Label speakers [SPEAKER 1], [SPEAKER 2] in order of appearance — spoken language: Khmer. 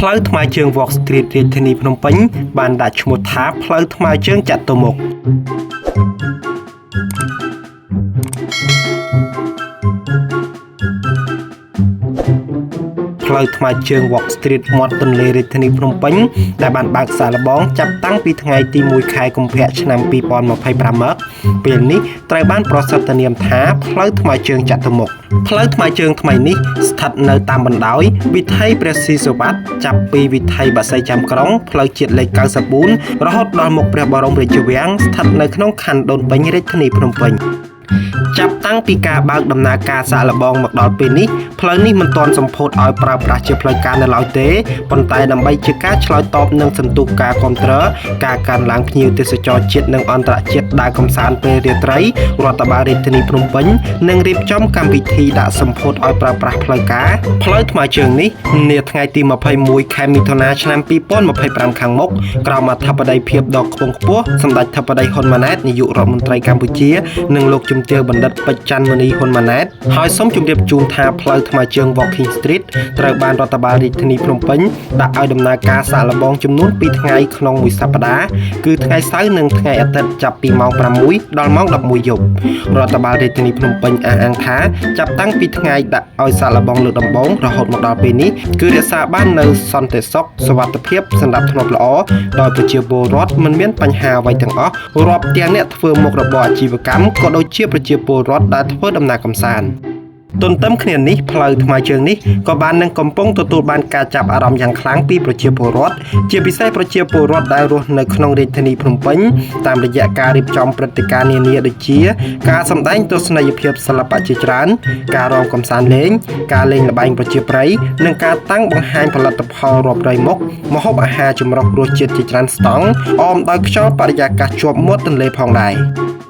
[SPEAKER 1] ផ្លូវថ្មើរជើង Walk Street រាជធានីភ្នំពេញបានដាក់ឈ្មោះថាផ្លូវថ្មើរជើងចតុមុខ ផ្លូវថ្មើរជើង Walk Street មាត់ទន្លេរាជធានីភ្នំពេញដែលបានបើកសាកល្បងចាប់តាំងពីថ្ងៃទី1ខែកុម្ភៈឆ្នាំ2025មកពេលនេះត្រូវបានប្រសិទ្ធនាមថាផ្លូវថ្មើរជើងចតុមុខផ្លូវថ្មើរជើងថ្មីនេះស្ថិតនៅតាមបណ្ដោយវិថីព្រះស៊ីសុវត្ថិចាប់ពីវិថីបក្សីចាំក្រុងផ្លូវជាតិលេខ94រហូតដល់មុខព្រះបរមរាជវាំងស្ថិតនៅក្នុងខណ្ឌដូនពេញរាជធានីភ្នំពេញ ចាប់តាំងពីការបើកដំណើរការសាកល្បងមកដល់ពេលនេះផ្លូវនេះមិនទាន់សម្ពោធឲ្យប្រើប្រាស់ជាផ្លូវការនៅឡើយទេប៉ុន្តែដើម្បីជាការឆ្លើយតបនឹងសន្ទុះការគាំទ្រការកើនឡើងភ្ញៀវទេសចរជាតិនិងអន្តរជាតិដើរកម្សាន្តពេលរាត្រីរដ្ឋបាលរាជធានីភ្នំពេញនឹងរៀបចំកម្មវិធីដាក់សម្ពោធឲ្យប្រើប្រាស់ផ្លូវការផ្លូវថ្មើរជើងនេះនាថ្ងៃទី21ខែមិថុនាឆ្នាំ2025ខាងមុខក្រោមអធិបតីភាពដ៏ខ្ពង់ខ្ពស់សម្ដេចធិបតីហ៊ុនម៉ាណែតនាយករដ្ឋមន្ត្រីកម្ពុជានិងលោកជំទាវបណ្ឌិតពេជ្រច័ន្ទមនីហ៊ុនម៉ាណែតហើយសូមជម្រាបជូនថាផ្លូវថ្មើរជើង Walking Street ត្រូវបានរដ្ឋបាលរាជធានីភ្នំពេញដាក់ឲ្យដំណើរការសាកល្បងចំនួន2ថ្ងៃក្នុងមួយសប្តាហ៍គឺថ្ងៃសៅរ៍និងថ្ងៃអាទិត្យចាប់ពីម៉ោង6ដល់ម៉ោង11យប់រដ្ឋបាលរាជធានីភ្នំពេញអះអាងថាចាប់តាំងពីថ្ងៃដាក់ឲ្យសាកល្បងលើកដំបូងរហូតមកដល់ពេលនេះគឺរក្សាបាននូវសន្តិសុខសុវត្ថិភាពសណ្ដាប់ធ្នាប់ល្អដោយប្រជាពលរដ្ឋមិនមានបញ្ហាអ្វីទាំងអស់រាប់ទាំងអ្នកធ្វើមុខរបរអាជីវកម្មក៏ដូចជាប្រជាពលរដ្ឋដែលធ្វើដំណើរកម្សាន្ត ទន្ទឹមគ្នានេះផ្លូវថ្មើរជើងនេះក៏បាននឹងកំពុងទទួលបានការចាប់អារម្មណ៍យ៉ាងខ្លាំងពីប្រជាពលរដ្ឋជាពិសេសប្រជាពលរដ្ឋដែលរស់នៅក្នុងរាជធានីភ្នំពេញតាមរយៈការរៀបចំព្រឹត្តិការណ៍នានាដូចជាការសម្ដែងទស្សនីយភាពសិល្បៈជាច្រើនការរំកម្សាន្តលេងការលេងល្បែងប្រជាប្រិយនិងការតាំងបង្ហាញផលិតផលរាប់រយមុខម្ហូបអាហារចម្រុះរសជាតិជាច្រើនស្តង់អមដោយខ្យល់បរិយាកាសជាប់មាត់ទន្លេផងដែរ។